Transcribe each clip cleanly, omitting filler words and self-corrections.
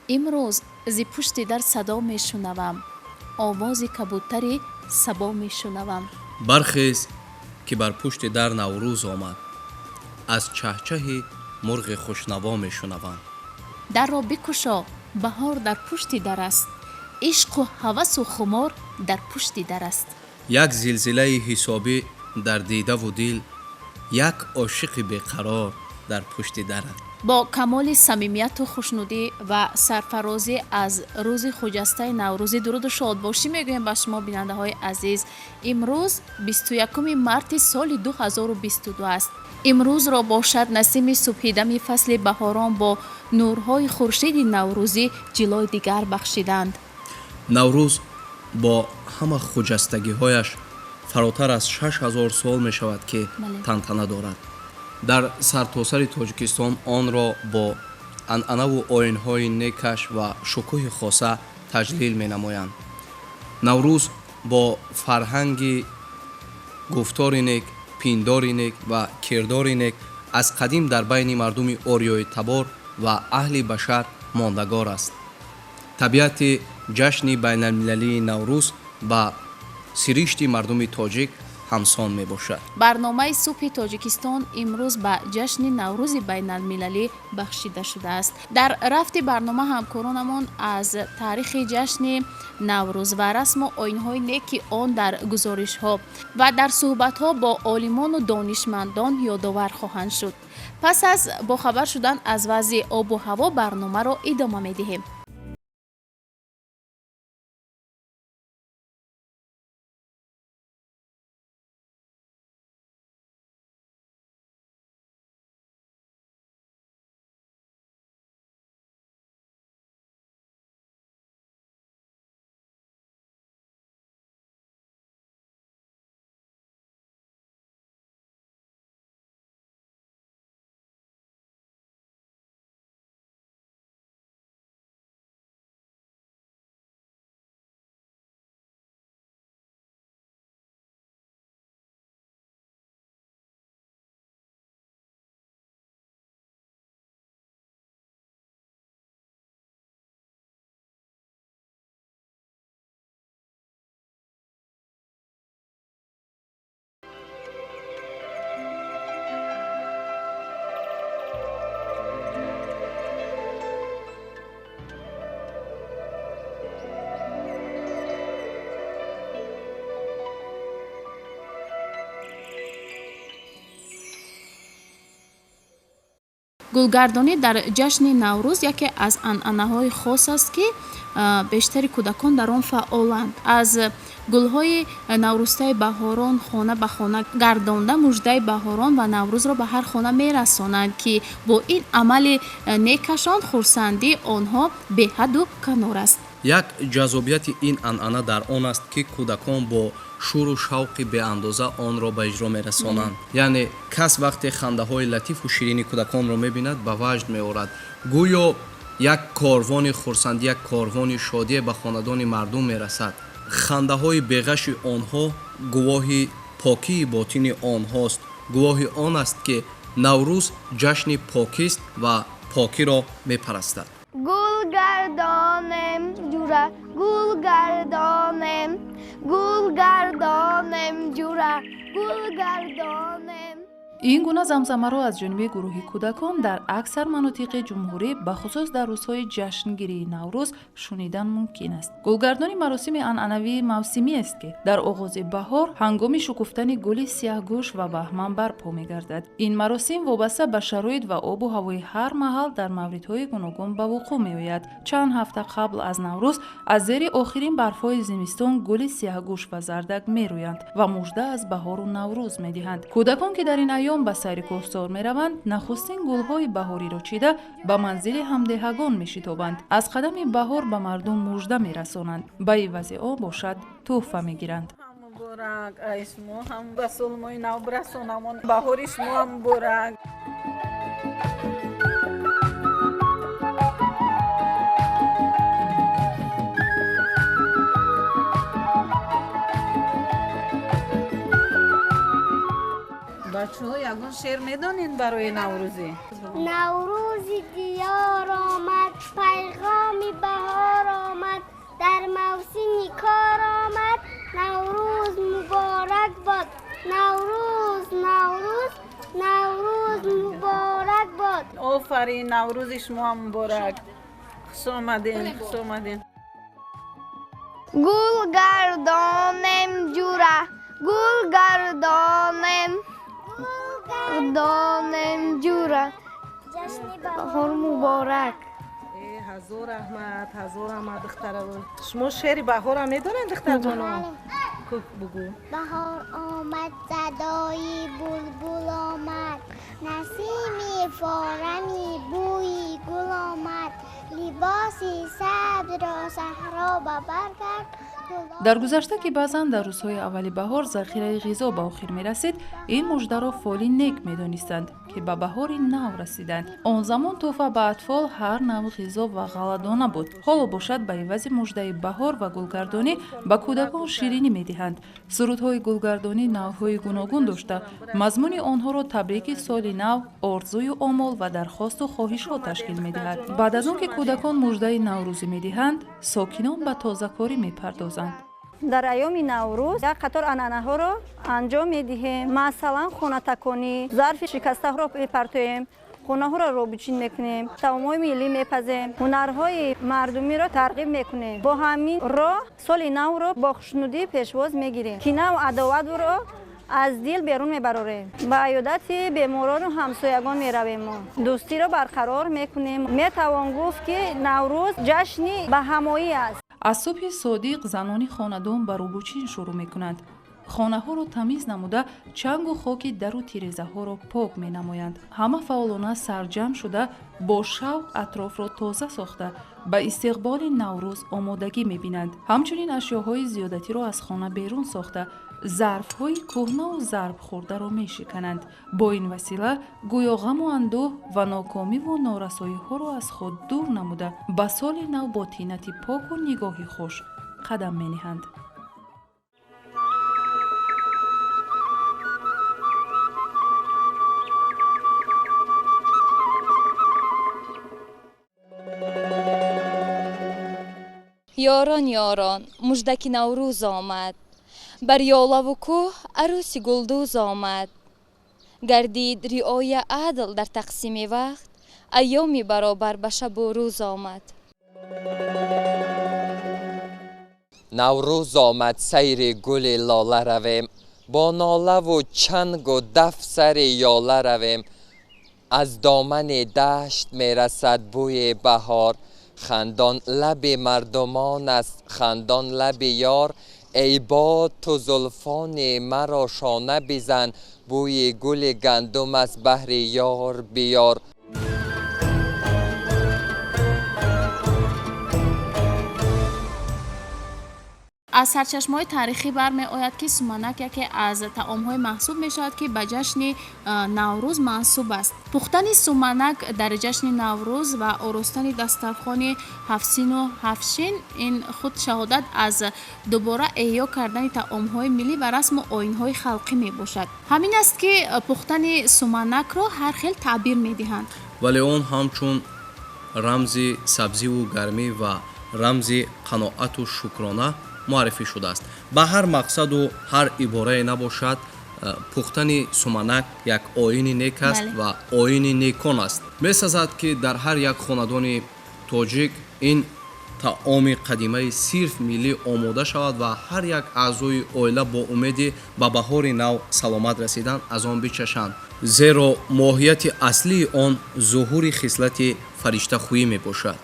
Имрӯз зи пушти дар садо мешунавам, овози кабутари сабо мешунавам. Бархез, ки бар пушти дар Наврӯз омад, аз чаҳчаҳи мурғи хушнаво мешунавам. Дарро бикушо, баҳор дар пушти дар аст, ишқу ҳавасу хумор дар пушти дар аст. Як зилзилаи ҳисобӣ дар дидаву дил, як ошиқи беқарор дар пушти дар аст. Бо камоли самимияту хушнудӣ ва сарфарозӣ аз рӯзи хуҷастаи наврӯзӣ дуруду шодбошӣ мегӯем ба шумо, бинандаҳои азиз. Имрӯз 21 марти соли 2022 аст. Имрӯзро бошад, насими субҳидами фасли баҳорон бо нурҳои хуршиди наврӯзӣ ҷилои дигар бахшиданд. Наврӯз бо ҳама хуҷастагиҳояш фаротар аз 6000 сол мешавад, ки тантана дорад. Дар сартосари Тоҷикистон онро бо анъанаву оинҳои некаш ва шукӯҳи хоса таҷлил менамоянд. Наврӯз бо фарҳанги гуфтори нек, пиндори нек ва кирдори нек аз қадим дар байни мардуми ориёитабор ва аҳли башар мондагор аст. Табиати ҷашни байналмилалии Наврӯз ба сиришти мардуми тоҷик ҳамсон мебошад. Барномаи «Субҳи Тоҷикистон» имрӯз ба ҷашни Наврӯзи байналмилалӣ бахшида шудааст. Дар рафти барнома ҳамкоронамон аз таърихи ҷашни Наврӯз ва расму оинҳои неки он дар гузоришҳо ва дар суҳбатҳо бо олимону донишмандон ёдовар хоҳанд шуд. Пас аз бохабар шудан аз вазъи обу ҳаво барномаро идома медиҳем. Гулгардонӣ дар ҷашни Наврӯз яке аз анъанаҳои хос аст, ки бештари кӯдакон дар он фаъоланд. Аз гулҳои наврӯзтаи баҳорон хона ба хона гардонда, муждаи баҳорон ва Наврӯзро ба ҳар хона мерасонанд, ки бо ин амали некашон хурсандии онҳо беҳаду канор аст. Як ҷаззобияти ин анъана дар он аст, ки кӯдакон бо шуру шавқи беандоза онро ба иҷро мерасонанд. Яъне кас вақте хандаҳои латифу ширини кӯдаконро мебинад, ба ваҷд меорад. Гӯё як корвони хурсандӣ, як корвони шодие ба хонадони мардум мерасад. Хандаҳои беғаши онҳо гувоҳи покии ботини онҳост, гувоҳи он аст, ки Наврӯз ҷашни покист ва покиро мепарастад. Гул гардонем, ҷура, гул гардонем, гул гардонем, ҷура, гул гардонем. Ин гуна замзамаро аз ҷониби гурӯҳи кӯдакон дар аксар манотиқи ҷумҳурӣ, бахусус дар рӯзҳои ҷашнгирии Наврӯз, шунидан мумкин аст. Гулгардонӣ маросими анъанавии мавсимиест, ки дар оғози баҳор, ҳангоми шукуфтани гули сияҳгӯш ва баҳман барпо мегардад. Ин маросим вобаста ба шароит ва обу ҳавои ҳар маҳал дар мавридҳои гуногун ба вуқӯъ меояд. Чанд ҳафта қабл аз Наврӯз аз зери охирин барфҳои зимистон гули сияҳгӯш ва зардак мерӯянд ва мужда аз баҳору Наврӯз медиҳанд. Кӯдакон, ки дар ин айём ба сайри кӯҳсор мераванд, нахустин гулҳои баҳориро чида, ба манзили ҳамдеҳагон мешитобанд. Аз қадами баҳор ба мардум мужда мерасонанд, ба ивази он бошад, тӯҳфа мегиранд. Муборак ай шумо ҳам, ба солмои нав бирасонамон, баҳори шумо ҳам муборак. Бачаҳо, ягон шеър медонед барои наврӯзӣ? Наврӯзи диёр омад, пайғоми Офарин, Наврӯзи шумо муборак. Хуш омадем, хуш омадем. Гул гардонем ҷура, гул гардонем, гардонем ҷура. Баҳор муборак. Ҳазор раҳмат, ҳазор раҳмат, духтаравон. Шумо шеъри баҳорам медонед, духтарҷонон? Бугӯ. Баҳор омад, садои булбул омад, насими форами бӯи гул омад, либоси сабзро саҳро ба бар кард. Дар гузашта, ки баъзан дар рӯзҳои аввали баҳор захираи ғизо ба охир мерасид, ин муждаро фоли нек медонистанд, ки ба баҳори нав расиданд. Он замон тӯҳфа ба атфол ҳар навъ ғизо ва ғалладона буд. Ҳоло бошад, ба ивази муждаи баҳор ва гулгардонӣ ба кӯдакон ширинӣ медиҳанд. Сурудҳои гулгардонӣ навъҳои гуногун дошта, мазмуни онҳоро табрики соли нав, орзую омол ва дархосту хоҳишҳо ташкил медиҳад. Баъд аз он ки кӯдакон муждаи наврӯзӣ медиҳанд, сокинон ба тозакорӣ мепардозанд. Дар айёми Наврӯз як қатор анъанаҳоро анҷом медиҳем. Масалан, хонатаконӣ, зарфи шикастаҳоро мепартоем, хонаҳоро робучин мекунем, таомҳои миллӣ мепазем, ҳунарҳои мардумиро тарғиб мекунем. Бо ҳамин роҳ соли навро бо хушнудӣ пешвоз мегирем, кинаву адоватро аз дил берун мебарорем. Ба аёдати беморону ҳамсоягон меравем, мо дӯстиро барқарор мекунем. Метавон гуфт, ки Наврӯз ҷашни баҳамоӣ аст. Аз субҳи содиқ занони хонадон ба рӯбучин шурӯъ мекунанд. Хонаҳоро тамиз намуда, чангу хоки дару тирезаҳоро пок менамоянд. Ҳама фаъолона сарҷамъ шуда, бо шавқ атрофро тоза сохта, ба истиқболи Наврӯз омодагӣ мебинанд. Ҳамчунин ашёҳои зиёдатиро аз хона берун сохта, зарфҳои кӯҳнаву зарбхӯрдаро мешикананд. Бо ин васила гӯё ғаму андӯҳ ва нокомиву норасоиҳоро аз худ дур намуда, ба соли нав бо тинати поку нигоҳи хуш қадам мениҳанд. Ёрон, ёрон, муждаки Наврӯз омад, бар ёлаву кӯҳ арӯси гулдӯз омад. Гардид риоя адл дар тақсими вақт, айёми баробар ба шабу рӯз омад. Наврӯз омад, сайри гули лола равем, бо нолаву чангу даф сари ёла равем. Аз домани дашт мерасад бӯи баҳор, хандон лаби мардумон аст, хандон лаби ёр. Эй бод, ту зулфони маро шона бизан, бӯи гули гандум аст баҳри ёр биёр. Аз сарчашмаҳои таърихӣ бармеояд, ки суманак яке аз таомҳои маҳсуб мешавад, ки ба ҷашни Наврӯз мансуб аст. Пухтани суманак дар ҷашни Наврӯз ва оростани дастархони ҳафтсину ҳафтшин ин худ шаҳодат аз дубора эҳё кардани таомҳои миллӣ ва расму оинҳои халқӣ мебошад. Ҳамин аст, ки пухтани суманакро ҳар хел таъбир медиҳанд, вале он ҳамчун рамзи сабзиву гармӣ ва рамзи қаноату шукрона муаррифӣ шудааст. Ба ҳар мақсаду ҳар иборае набошад, пухтани суманак як оини нек аст ва оини некон аст. Месазад, ки дар ҳар як хонадони тоҷик ин таоми қадимаи сирф миллӣ омода шавад ва ҳар як аъзои оила бо умеди ба баҳори нав саломат расидан аз он бичашанд, зеро моҳияти аслии он зуҳури хислати фариштахӯӣ мебошад.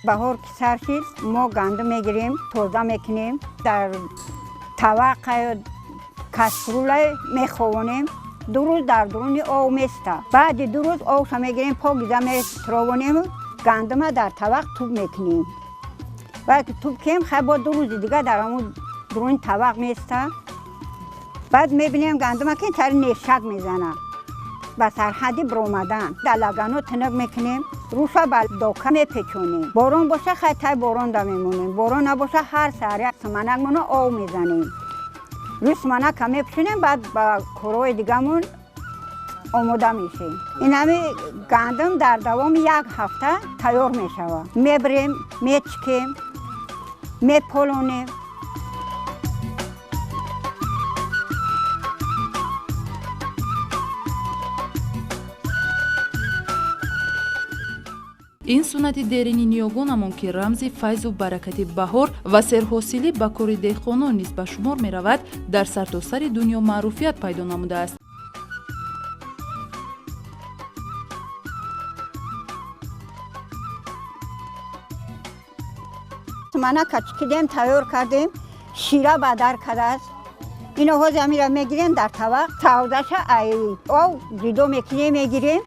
Баҳор ки сар шид, мо гандум мегирем, тоза мекунем, дар таваққа кастрюля меховонем. 2 рӯз дар дуруни об места. Баъди 2 рӯз обша мегирем, покиза метровонем, гандума дар тавақ туб мекунем. Баъд ки туб кунем, хай бо 2 рӯзи дига дар ҳамун дуруни тавақ места. Баъд мебинем гандума ки тари нешак мезана, ба сарҳадди биромадан. Дар лагано тинук мекунем. Руша ба дока мепечонем. Борон боша, хай тай борон да мемонем. Борон набоша, ҳар саҳар суманакмоно об мезанем. Рӯи суманака мепӯшонем, баъд ба корҳои дигамон омода мешем. Инами гандум дар давоми як ҳафта тайёр мешавад. Мебирем, мечикем, меполонем. Ин суннати дерини ниёгонамон, ки рамзи файзу баракати баҳор ва серҳосилӣ ба кори деҳқонон низ ба шумор меравад, дар сартосари дунё маъруфият пайдо намудааст. Суманака чикидем, тайёр кардем, шира ба дар кардааст. Ино ҳозир амира мегирем, дар тавақ савзаша ай об ҷудо мекунем, мегирем.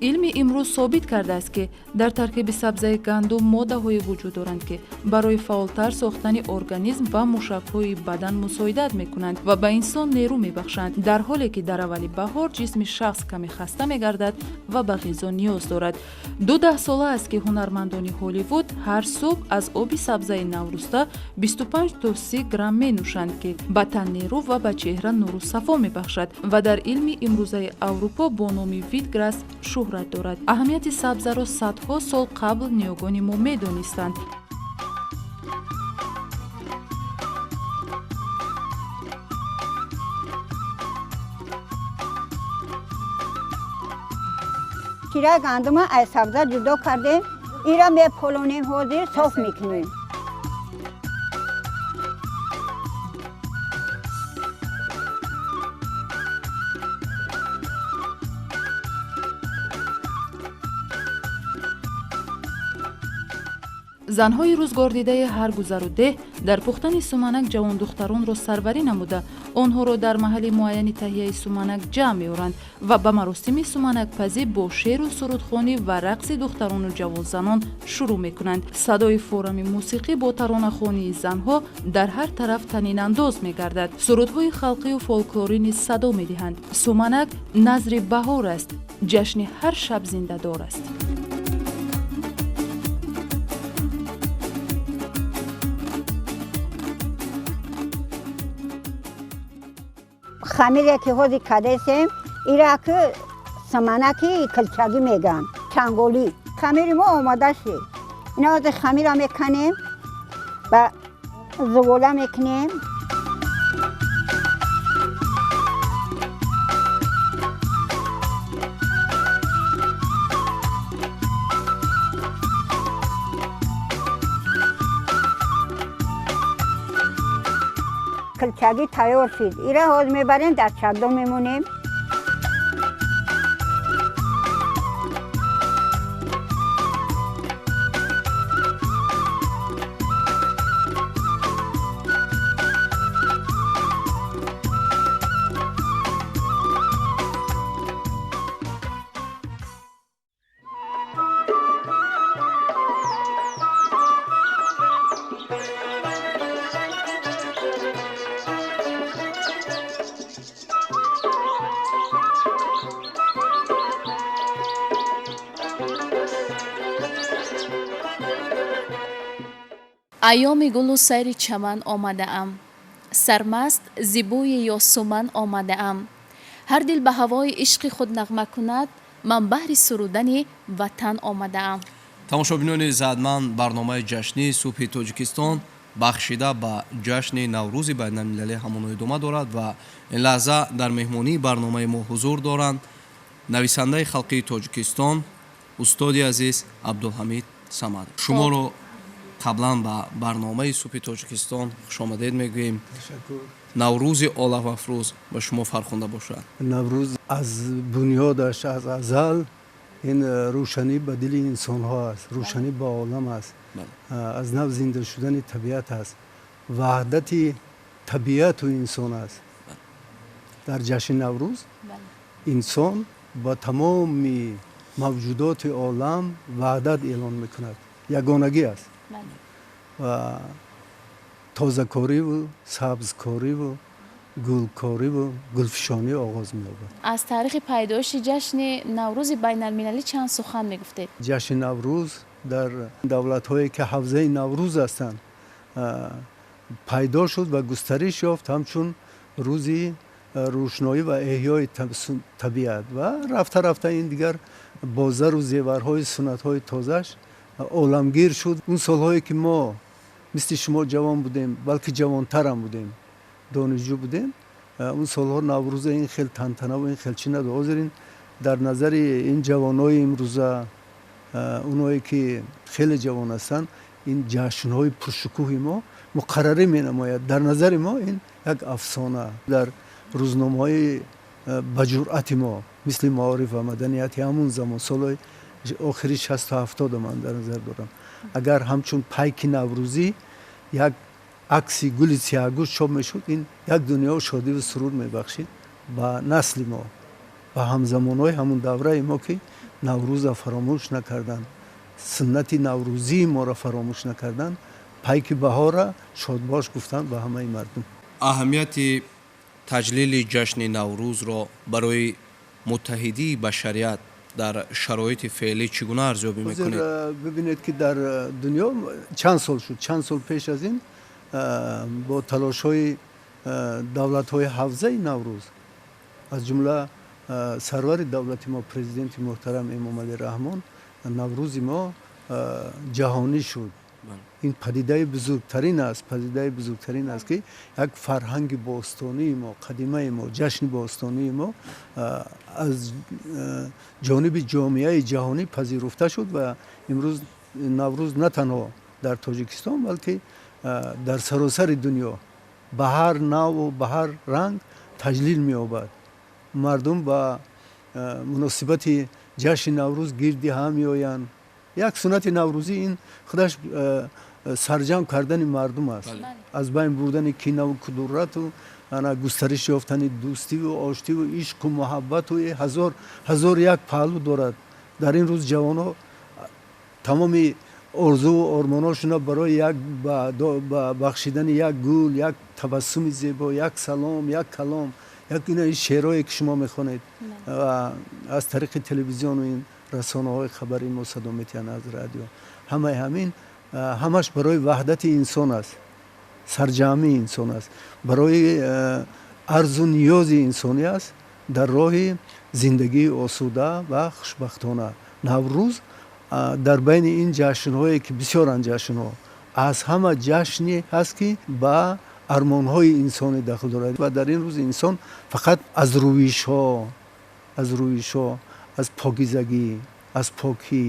Илми имрӯз собит кардааст, ки дар таркиби сабзаи гандум моддаҳое вуҷуд доранд, ки барои фаъолтар сохтани организм ва мушакҳои бадан мусоидат мекунанд ва ба инсон нерӯ мебахшанд, дар ҳоле ки дар аввали баҳор ҷисми шахс каме хаста мегардад ва ба ғизо ниёз дорад. Ду даҳсола аст, ки ҳунармандони Ҳолливуд ҳар субҳ аз оби сабзаи наврӯста 25 то 30 грамм менӯшанд, ки ба тан нерӯ ва ба чеҳра нуру сафо мебахшад ва дар илми имрӯзаи Аврупо бо номи витграсс шӯҳрат дорад. Аҳамияти сабзаро садҳо сол қабл ниёгони мо медонистанд. Шираи гандума аз сабза ҷудо кардем, инро меполонем, ҳозир соф мекунем. Занҳои рӯзгордидаи ҳар гузару деҳ дар пухтани суманак ҷавондухтаронро сарварӣ намуда, онҳоро дар маҳалли муайяни таҳияи суманак ҷамъ меоранд ва ба маросими суманакпазӣ бо шеъру сурудхонӣ ва рақси духтарону ҷавонзанон шурӯъ мекунанд. Садои форами мусиқӣ бо таронахонии занҳо дар ҳар тараф танинандоз мегардад. Сурудҳои халқию фолклорӣ низ садо медиҳанд. Суманак назри баҳор аст, ҷашни ҳар шаб зиндадор аст. Хамире ки ҳозир кардесем, ира ки суманаки килчагӣ мегӯянд, чанголӣ. Хамири мо омода шид. Ина ҳозир хамира меканем, ба зувола мекунем. Килчагӣ тайёр шид. Ира ҳозир мебарем, дар чакдон мемонем. Айёми гулу сайри чаман омадаам, сармаст зи бӯи ёсуман омадаам. Ҳар дил ба ҳавои ишқи худ нағма кунад, ман баҳри сурудани ватан омадаам. Тамошобинони задман, барномаи ҷашнии субҳи Тоҷикистон бахшида ба ҷашни Наврӯзи байналмилалӣ ҳамоно идома дорад ва ин лаҳза дар меҳмонии барномаи мо ҳузур доранд нависандаи халқии Тоҷикистон, устоди азиз Абдулҳамид Самад. Шуморо қаблан ба барномаи субҳи Тоҷикистон хушомадед мегӯем. Наврӯзи оламафрӯз ба шумо фархунда бошад. Наврӯз аз бунёдаш, аз азал ин рӯшанӣ ба дили инсонҳо аст, рӯшанӣ ба олам аст, аз нав зинда шудани табиат аст, ваҳдати табиату инсон аст. Дар ҷашни Наврӯз инсон ба тамоми мавҷудоти олам ваҳдат эълон мекунад, ягонагӣ аст. Ва Тозакориву сабзкориву гулкориву гулфишонӣ оғоз меёбад. Аз таърихи пайдоиши ҷашни Наврӯзи байналмилалӣ чанд сухан мегуфтед? Ҷашни Наврӯз дар давлатҳое, ки ҳавзаи Наврӯз ҳастанд, пайдо шуд ва густариш ёфт ҳамчун рӯзи рӯшноӣ ва эҳёи табиат ва рафта рафта ин дигар бо зару зеварҳои суннатҳои тозааш оламгир шуд. Он солҳое, ки мо мисли шумо ҷавон будем, балки ҷавонтарам будем, донишҷӯ будем, он солҳо Наврӯза ин хел тантанаву ин хел чӣ надошт. Ҳозир ин дар назари ин ҷавонҳои имрӯза, оное ки хеле ҷавон ҳастанд, ин ҷашнҳои пуршукӯҳи мо муқаррарӣ менамояд. Дар назари мо ин як афсона. Дар рӯзномаҳои ба ҷуръати мо, мисли Маориф ва Маданияти ҳамун замон, солҳои охири 60-70 ман дар назар дорам, агар ҳамчун пайки наврӯзӣ як акси гули сиёҳгӯш чоп мешуд, ин як дунё шодиву сурур мебахшид ба насли мо, ба ҳамзамонҳои ҳамун давраи мо, ки Наврӯза фаромӯш накарданд, суннати наврӯзии моро фаромӯш накарданд, пайки баҳора шодбош гуфтанд ба ҳамаи мардум. Аҳамияти таҷлили ҷашни Наврӯзро барои муттаҳидии башарият дар шароити феълӣ чӣ гуна арзёбӣ мекунед? Бибинед, ки дар дунё чанд сол шуд, чанд сол пеш аз ин бо талошҳои давлатҳои ҳавзаи Наврӯз, аз ҷумла сарвари давлати мо, президенти муҳтарам Эмомалӣ Раҳмон, Наврӯзи мо ҷаҳонӣ шуд. Ин падидаи бузургтарин аст, падидаи бузургтарин аст, ки як фарҳанги бостонии мо, қадимаи мо, ҷашни бостонии мо аз ҷониби ҷомеаи ҷаҳонӣ пазируфта шуд ва имрӯз Наврӯз на танҳо дар Тоҷикистон, балки дар саросари дунё ба ҳар навъу ба ҳар ранг таҷлил меёбад. Мардум ба муносибати ҷашни Наврӯз гирди ҳам меоянд. Як суннати наврӯзӣ ин худаш сарҷамъ кардани мардум аст, аз байн бурдани кинаву кудурату ана густариш ёфтани дӯстиву оштиву ишқу муҳаббату ҳазор ҳазор як паҳлӯ дорад. Дар ин рӯз ҷавонҳо тамоми орзуву ормонҳошонро барои як ба бахшидани як гул, як табассуми зебо, як салом, як калом, як ина шеърое, ки шумо мехонед аз тариқи телевизиону ин расонаҳои хабарии мо садо метиҳанд, аз радио, ҳамаи ҳамин ҳамаш барои ваҳдати инсон аст, сарҷамъии инсон аст, барои арзу ниёзи инсонӣ аст дар роҳи зиндагии осуда ва хушбахтона. Наврӯз дар байни ин ҷашнҳое, ки бисёранд ҷашнҳо, аз ҳама ҷашне ҳаст, ки ба армонҳои инсонӣ дахл дорад ва дар ин рӯз инсон фақат аз рӯишҳо, аз покизагӣ, аз покӣ,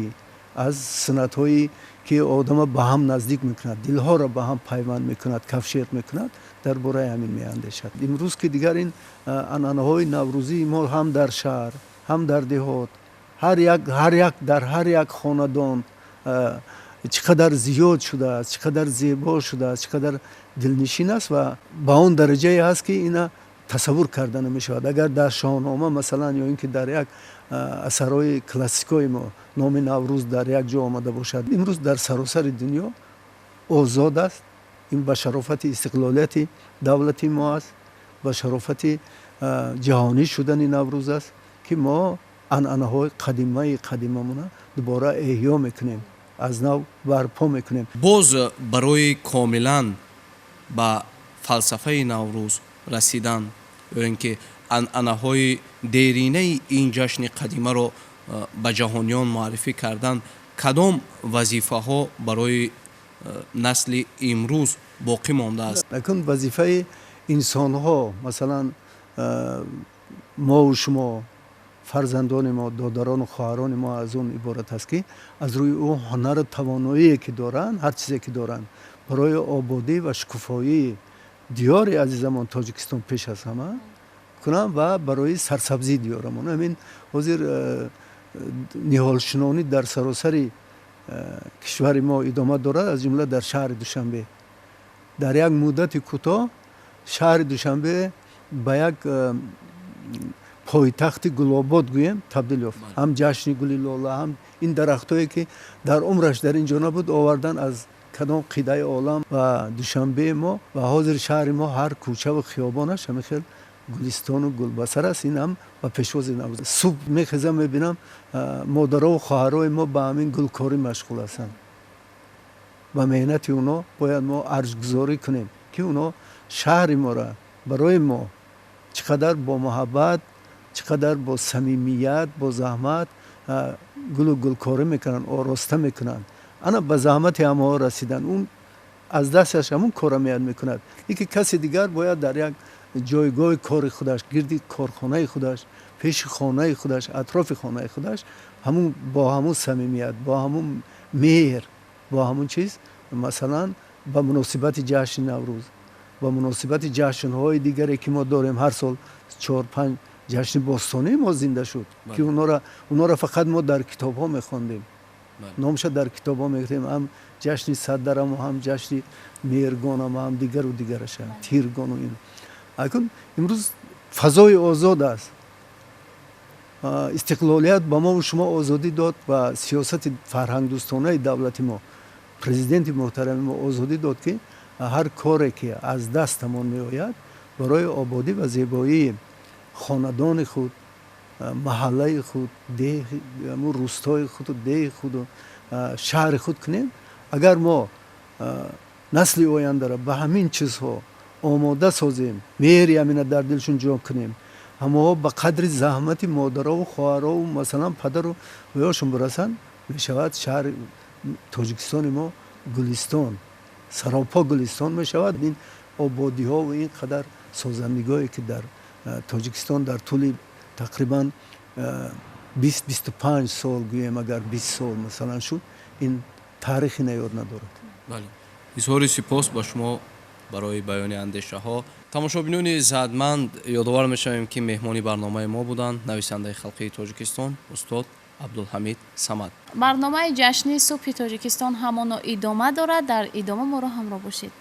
аз суннатҳое, ки одама ба ҳам наздик мекунад, дилҳоро ба ҳам пайванд мекунад, кафшер мекунад, дар бораи ҳамин меандешад. Имрӯз ки дигар ин анъанаҳои наврӯзии мо ҳам дар шаҳр, ҳам дар деҳот, ҳар як дар ҳар як хонадон чӣ қадар зиёд шудааст, чӣ қадар зебо шудааст, чӣ қадар дилнишин аст ва ба он дараҷае ҳаст, ки ина тасаввур карда намешавад. Агар дар Шоҳнома, масалан, ё ин ки дар як асарҳои классикои мо номи Наврӯз дар як ҷо омада бошад, имрӯз дар саросари дунё озод аст. Ин ба шарофати истиқлолияти давлати мо аст, ба шарофати ҷаҳонӣ шудани Наврӯз аст, ки мо анъанаҳои қадимаи қадимамона дубора эҳё мекунем, аз нав барпо мекунем. Боз барои комилан ба фалсафаи Наврӯз расидан ё ин ки анъанаҳои деринаи ин ҷашни қадимаро ба ҷаҳониён муаррифӣ кардан, кадом вазифаҳо барои насли имрӯз боқӣ мондааст? Акун вазифаи инсонҳо, масалан, мову шумо, фарзандони мо, додарону хоҳарони мо аз он иборат аст, ки аз рӯи ӯ ҳунару тавоноие, ки доранд, ҳар чизе ки доранд, барои ободӣ ва шукуфоии диёри азизамон Тоҷикистон пеш аз ҳама кунанд ва барои сарсабзии диёрамон. Ҳамин ҳозир ниҳолшинонӣ дар саросари кишвари мо идома дорад, аз ҷумла дар шаҳри Душанбе. Дар як муддати кӯтоҳ шаҳри Душанбе ба як пойтахти гулобод гӯем табдил ёфт. Ҳам ҷашни гули лола, ҳам ин дарахтое, ки дар умраш дар ин ҷо набуд, овардан аз Кадом қидаи олам ва Душанбеи мо ва ҳозир шаҳри мо ҳар кӯча ва хиёбонаш ҳамин хел гулистону гулбасар аст. Ин ҳам ба пешвози Наврӯз. Субҳ мехезам, мебинам, модарову хоҳарои мо ба ҳамин гулкорӣ машғул ҳастанд. Ба меҳнати оно бояд мо арҷгузорӣ кунем, ки оно шаҳри моро барои мо чӣ қадар бо муҳаббат, чӣ қадар бо самимият, бо заҳмат гулу гулкорӣ мекунанд, ороста мекунанд. Ана ба заҳмати ҳамаҳо расидан, он аз дасташ ҳамун кора меяд мекунад. Ин ки каси дигар бояд дар як ҷойгоҳи кори худаш, гирди корхонаи худаш, пеши хонаи худаш, атрофи хонаи худаш ҳамун бо ҳамун самимият, бо ҳамун меҳр, бо ҳамун чиз, масалан, ба муносибати ҷашни Наврӯз, ба муносибати ҷашнҳои дигаре, ки мо дорем, ҳар сол 4-5 ҷашни бостонии мо зинда шуд, ки онора фақат мо дар китобҳо мехондем, номша дар китобҳо мегирем, ҳам ҷашни Саддараму, ҳам ҷашни Меҳргонам, ҳам дигару дигараша, Тиргону ин. Акун имрӯз фазои озод аст. Истиқлолият ба мову шумо озодӣ дод ва сиёсати фарҳангдӯстонаи давлати мо, президенти муҳтарами мо озодӣ дод, ки ҳар коре ки аз дастамон меояд барои ободӣ ва зебоии хонадони худ, маҳаллаи худ, рӯстои худу деҳи худу шаҳри худ кунем. Агар мо насли ояндаро ба ҳамин чизҳо омода созем, меҳри ҳамина дар дилшон ҷо кунем, ҳамаҳо ба қадри заҳмати модарову хоҳарову, масалан, падару оёшон бирасанд, мешавад шаҳри Тоҷикистони мо гулистон, саропо гулистон мешавад. Ин ободиҳо ва ин қадар созандагиҳое, ки дар Тоҷикистон дар тӯли тақрибан 20-25 сол, гӯем агар 20 сол масалан шуд, ин таърихи наёд надорад. Бале, изҳори сипос ба шумо барои баёни андешаҳо. Тамошобинони иззатманд, ёдовар мешавем, ки меҳмони барномаи мо буданд нависандаи халқии Тоҷикистон устод Абдулҳамид Самад. Барномаи ҷашнии субҳи Тоҷикистон ҳамоно идома дорад. Дар идома моро ҳамроҳ бошед.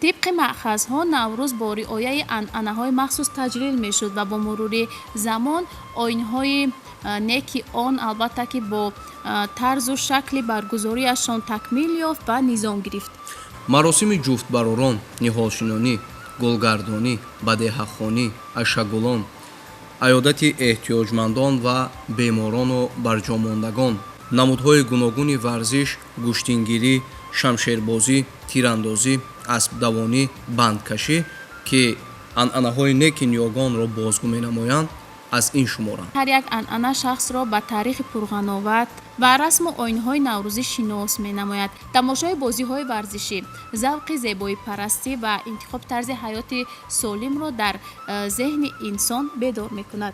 Тибқи маъхазҳо, Наврӯз бо риояи анъанаҳои махсус таҷлил мешуд ва бо мурури замон оинҳои неки он, албатта ки, бо тарзу шакли баргузориашон такмил ёфт ва низом гирифт. Маросими ҷуфтбаророн, ниҳолшинонӣ, гулгардонӣ, бадеҳахонӣ, ашагулон, аёдати эҳтиёҷмандон ва беморону барҷомондагон, намудҳои гуногуни варзиш, гӯштингирӣ, шамшербозӣ, тирандозӣ, аспдавонӣ, бандкашӣ, ки анъанаҳои неки ниёгонро бозгӯ менамоянд, аз ин шуморанд. Ҳар як анъана шахсро ба таърихи пурғановат ва расму оинҳои наврӯзӣ шинос менамояд. Тамошои бозиҳои варзишӣ завқи зебоипарастӣ ва интихоби тарзи ҳаёти солимро дар зеҳни инсон бедор мекунад.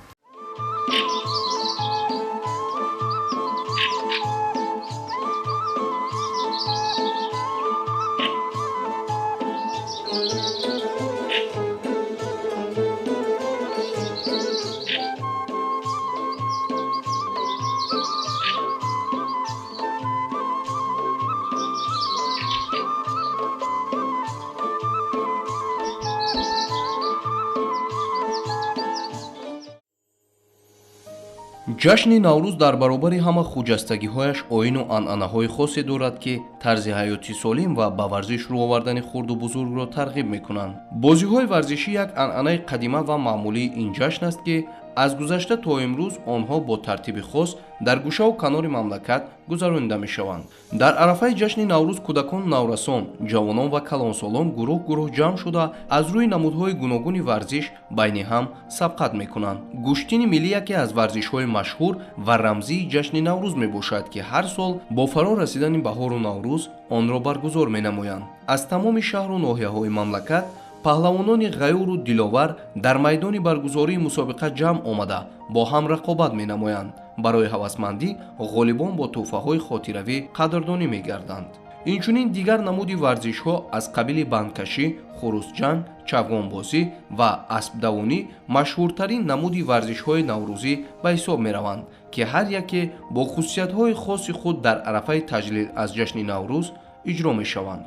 Ҷашни Наврӯз дар баробари ҳама хуҷастагиҳояш оину анъанаҳои хосе дорад, ки тарзи ҳаёти солим ва ба варзиш рӯ овардани хурду бузургро тарғиб мекунанд. Бозиҳои варзишӣ як анъанаи қадима ва маъмулии ин ҷашн аст, ки аз гузашта то имрӯз онҳо бо тартиби хос дар гӯшаву канори мамлакат гузаронида мешаванд. Дар арафаи ҷашни Наврӯз кӯдакону наврасон, ҷавонон ва калонсолон гурӯҳ гурӯҳ ҷамъ шуда, аз рӯи намудҳои гуногуни варзиш байни ҳам сабқат мекунанд. Гӯштини миллӣ яке аз варзишҳои машҳур ва рамзии ҷашни Наврӯз мебошад, ки ҳар сол бо фаро расидани баҳору Наврӯз онро баргузор менамоянд. Аз тамоми шаҳру ноҳияҳои мамлакат паҳлавонони ғаюру диловар дар майдони баргузории мусобиқа ҷамъ омада, бо ҳам рақобат менамоянд. Барои ҳавасмандӣ ғолибон бо тӯҳфаҳои хотиравӣ қадрдонӣ мегарданд. Инчунин дигар намуди варзишҳо аз қабили бандкашӣ, хурусҷанг, чавгонбозӣ ва аспдавонӣ машҳуртарин намуди варзишҳои наврӯзӣ ба ҳисоб мераванд. Ки ҳар яке бо хусусиятҳои хоси худ дар арафаи таҷлил аз ҷашни Наврӯз иҷро мешаванд.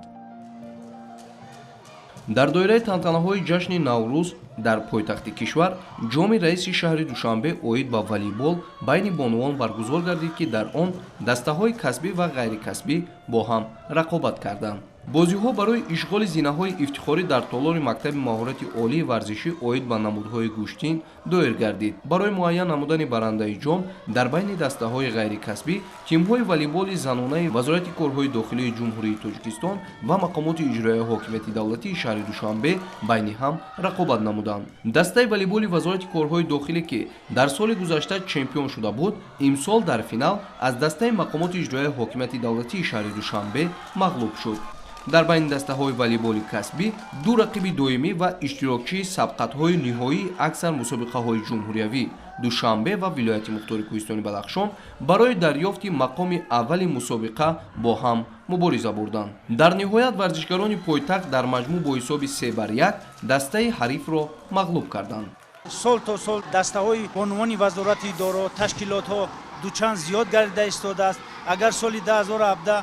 Дар доираи тантанаҳои ҷашни Наврӯз дар пойтахти кишвар ҷоми раиси шаҳри Душанбе оид ба волейбол байни бонувон баргузор гардид, ки дар он дастаҳои касбӣ ва ғайрикасбӣ бо ҳам рақобат карданд. Бозиҳо барои ишғоли зинаҳои ифтихорӣ дар толори мактаби маҳорати олии варзишӣ оид ба намудҳои гӯштин доир гардид. Барои муайян намудани барандаи ҷом дар байни дастаҳои ғайрикасбӣ тимҳои волейболи занонаи Вазорати корҳои дохилии Ҷумҳурии Тоҷикистон ва мақомоти иҷроияи ҳокимияти давлатии шаҳри Душанбе байни ҳам рақобат намуданд. Дастаи волейболи Вазорати корҳои дохилӣ, ки дар соли гузашта чемпион шуда буд, имсол дар финал аз дастаи мақомоти иҷроияи ҳокимияти давлатии шаҳри Душанбе мағлуб шуд. Дар байни дастаҳои волейболи касбӣ ду рақиби доимӣ ва иштирокчии сабқатҳои ниҳоии аксар мусобиқаҳои ҷумҳуриявӣ, Душанбе ва вилояти мухтори Кӯҳистони Бадахшон, барои дарёфти мақоми аввали мусобиқа бо ҳам мубориза бурданд. Дар ниҳоят варзишгарони пойтахт дар маҷмӯъ бо ҳисоби 3-1 дастаи ҳарифро мағлуб карданд. Сол то сол дастаҳои бонувони вазорати идораҳо, ташкилотҳо дучанд зиёд гардида истодааст. Агар соли 2017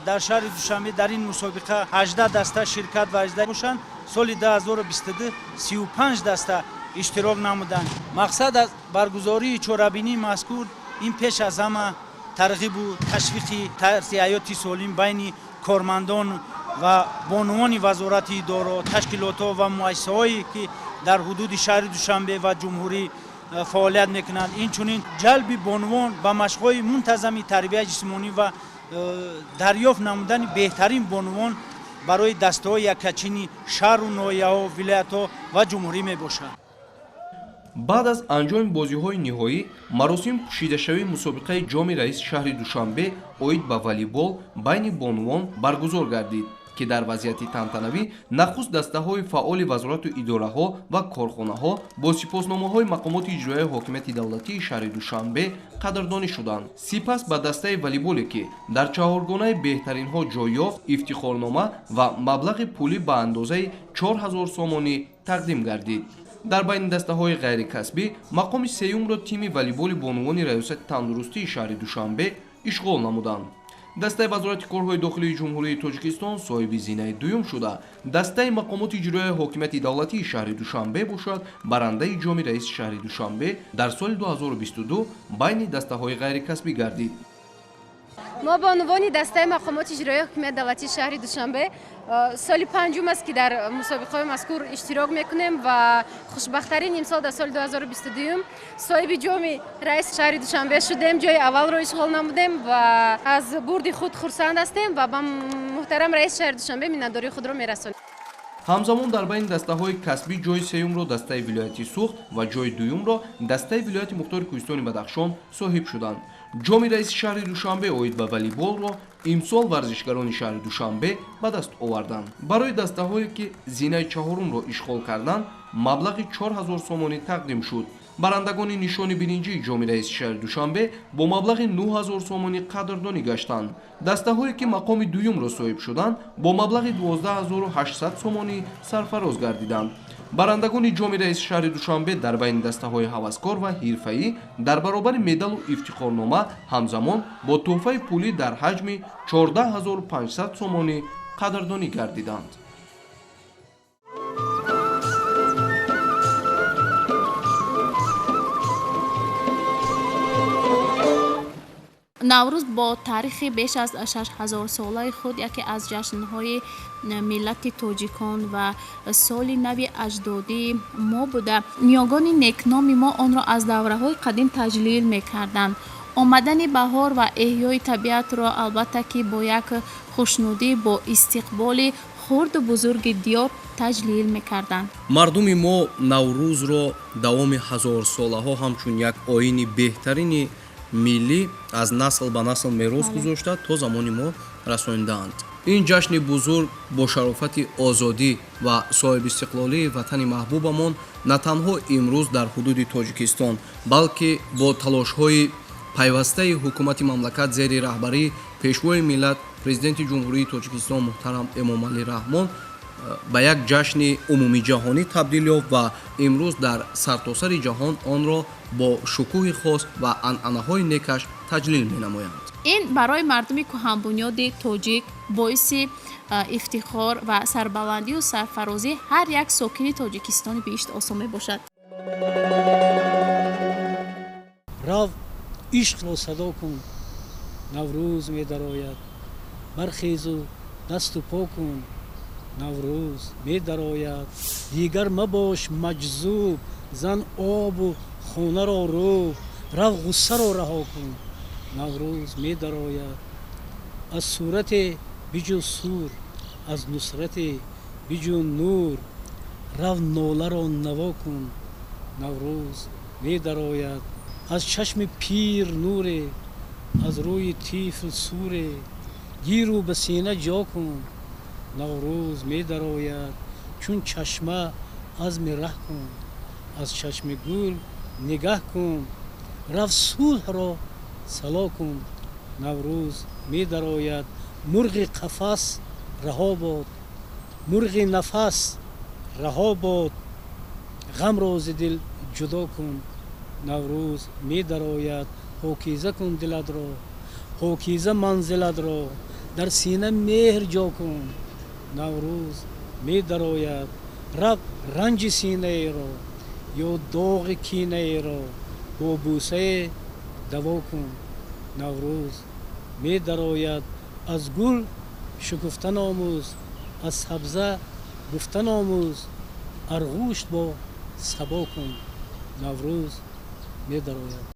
дар шаҳри Душанбе дар ин мусобиқа 18 даста ширкат варзида бошанд, соли 2022 35 даста иштирок намуданд. Мақсад аз баргузории чорабинии мазкур ин пеш аз ҳама тарғибу ташвиқи тарзи ҳаёти солим байни кормандон ва бонувони вазорати идораҳо, ташкилотҳо ва муассисаҳое, ки дар ҳудуди шаҳри Душанбе ва ҷумҳурӣ фаъолият мекунанд, инчунин ҷалби бонувон ба машқҳои мунтазами тарбияи ҷисмонӣ ва дарёфт намудани беҳтарин бонувон барои дастаҳои яккачини шаҳру ноҳияҳо, вилоятҳо ва ҷумҳурӣ мебошад. Баъд аз анҷоми бозиҳои ниҳоӣ маросими пӯшидашавии мусобиқаи ҷоми раиси шаҳри Душанбе оид ба волейбол байни бонувон баргузор гардид, ки дар вазъияти тантанавӣ нахуст дастаҳои фаъоли вазорату идораҳо ва корхонаҳо бо сипосномаҳои мақомоти иҷроияи ҳокимияти давлатии шаҳри Душанбе қадрдонӣ шуданд. Сипас ба дастаи волейболе, ки дар чаҳоргонаи беҳтаринҳо ҷой ёфт, ифтихорнома ва маблағи пулӣ ба андозаи 4000 сомонӣ тақдим гардид. Дар байни дастаҳои ғайрикасбӣ мақоми сеюмро тими волейболи бонувони Раёсати тандурустии шаҳри Душанбе ишғол намуданд. Дастаи Вазорати корҳои дохилии Ҷумҳурии Тоҷикистон соҳиби зинаи дуюм шуда, дастаи мақомоти иҷроияи ҳокимияти давлатии шаҳри Душанбе бошад барандаи ҷоми раиси шаҳри Душанбе дар соли 2022 байни дастаҳои ғайрикасбӣ гардид. Мо бонувони дастаи мақомоти иҷроияи ҳокимияти давлатии шаҳри Душанбе соли панҷум аст, ки дар мусобиқаҳои мазкур иштирок мекунем ва хушбахттарин имсол дар соли 2022 соҳиби ҷоми раиси шаҳри Душанбе шудем, ҷои аввалро ишғол намудем ва аз бурди худ хурсанд ҳастем ва ба муҳтарам раиси шаҳри Душанбе миннатдории худро мерасонем. Ҳамзамон дар байни дастаҳои касбӣ ҷои сеюмро дастаи вилояти Суғд ва ҷои дуюмро дастаи вилояти мухтори Кӯҳистони Бадахшон соҳиб шуданд. Ҷоми раиси шаҳри Душанбе оид ба волейболро имсол варзишгарони шаҳри Душанбе ба даст оварданд. Барои дастаҳое, ки зинаи чаҳорумро ишғол карданд, маблағи 4000 сомонӣ тақдим шуд. Барандагони нишони биринҷии ҷоми раиси шаҳри Душанбе бо маблағи 9000 сомонӣ қадрдонӣ гаштанд. Дастаҳое, ки мақоми дуюмро соҳиб шуданд, бо маблағи 12800 сомонӣ сарфароз гардиданд. Барандагони ҷоми раиси шаҳри Душанбе дар байни дастаҳои ҳаваскор ва ҳирфаӣ дар баробари медалу ифтихорнома ҳамзамон бо тӯҳфаи пулӣ дар ҳаҷми 14500 сомонӣ қадрдонӣ гардиданд. Наврӯз бо таърихи беш аз 6000-солаи худ яке аз ҷашнҳои миллати тоҷикон ва соли нави аҷдодии мо буда, ниёгони некноми мо онро аз давраҳои қадим таҷлил мекарданд. Омадани баҳор ва эҳёи табиатро албатта ки бо як хушнудӣ, бо истиқболи хурду бузурги диёр таҷлил мекарданд. Мардуми мо Наврӯзро давоми ҳазорсолаҳо ҳамчун як оини беҳтарини миллӣ аз насл ба насл мерос гузошта то замони мо расонидаанд. Ин ҷашни бузург бо шарофати озодӣ ва соҳибистиқлолии ватани маҳбубамон на танҳо имрӯз дар ҳудуди Тоҷикистон, балки бо талошҳои пайвастаи ҳукумати мамлакат зери раҳбарии Пешвои миллат, Президенти Ҷумҳурии Тоҷикистон муҳтарам Эмомалӣ Раҳмон Ба як ҷашни умумиҷаҳонӣ табдил ёфт ва имрӯз дар сартосари ҷаҳон онро бо шукӯҳи хос ва анъанаҳои некаш таҷлил менамоянд. Ин барои мардуми кӯҳанбунёди тоҷик боиси ифтихор ва сарбаландию сарфарозии ҳар як сокини Тоҷикистони биҳиштосо мебошад. Рав, ишқро садо кун, Наврӯз медарояд. Бархезу дасту по кун, Наврӯз медарояд. Дигар мабош маҷзуб, зан обу хонаро рӯб. Рав, ғуссаро раҳо кун, Наврӯз медарояд. Аз сурате биҷӯ сур, аз нусрате биҷӯ нур. Рав, ноларо наво кун, Наврӯз медарояд. Аз чашми пир нуре, аз рӯи тифл суре. Гиру ба сина ҷо кун, Наврӯз медарояд. Чун чашма азми раҳ кун, аз чашми гул нигаҳ кун. Рав, сулҳро сало кун, Наврӯз медарояд. Мурғи қафас раҳо бод, мурғи нафас раҳо бод. Ғамро зи дил ҷудо кун, Наврӯз медарояд. Покиза кун дилатро, покиза манзилатро, дар сина меҳр ҷо кун, Наврӯз медарояд. Рав, ранҷи синаеро ё доғи кинаеро бо бӯсае даво кун, Наврӯз медарояд. Аз гул шукуфтан омӯз, аз сабза гуфтан омӯз. Арғушт бо сабо кун, Наврӯз медарояд.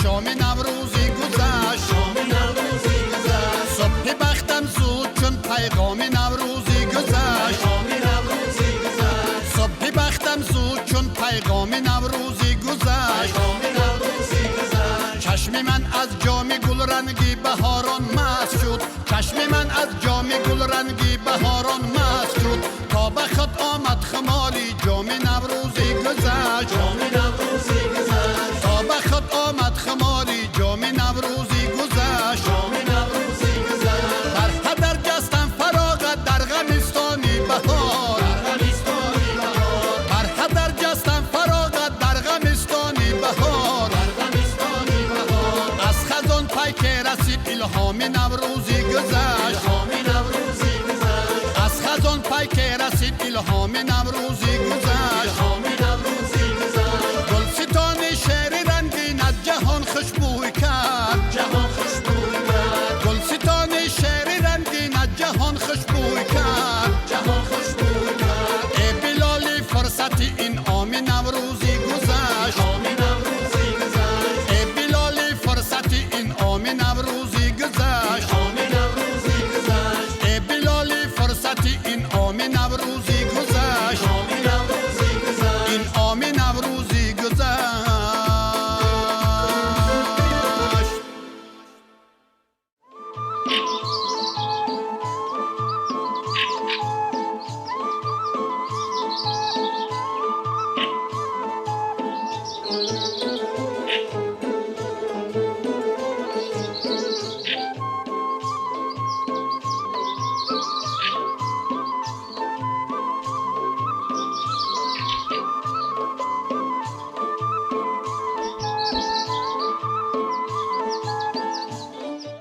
Шоми Наврӯзӣ гузашт, субҳи бахтам зуд чун пайғоми Наврӯзӣ гузашт. Субҳи бахтам зуд чун пайғоми Наврӯзӣ гузашт. Чашми ман аз ҷоми гулранги баҳорон маст шуд. Чашми ман аз ҷоми гулранги баҳорон маст шуд. То ба худ омад хумори ҷоми Наврӯзӣ гузашт. То ба худ омад хумори ҷоми Наврӯзӣ гузашт. Бар ҳадар ҷастам фароғат дар ғамистони баҳор. Бар ҳадар ҷастам фароғат дар ғамистони баҳор. Аз хазон пайке расид илҳоми Наврӯзӣ гузашт. Аз хазон пайке расид илҳоми Наврӯзӣ гузашт.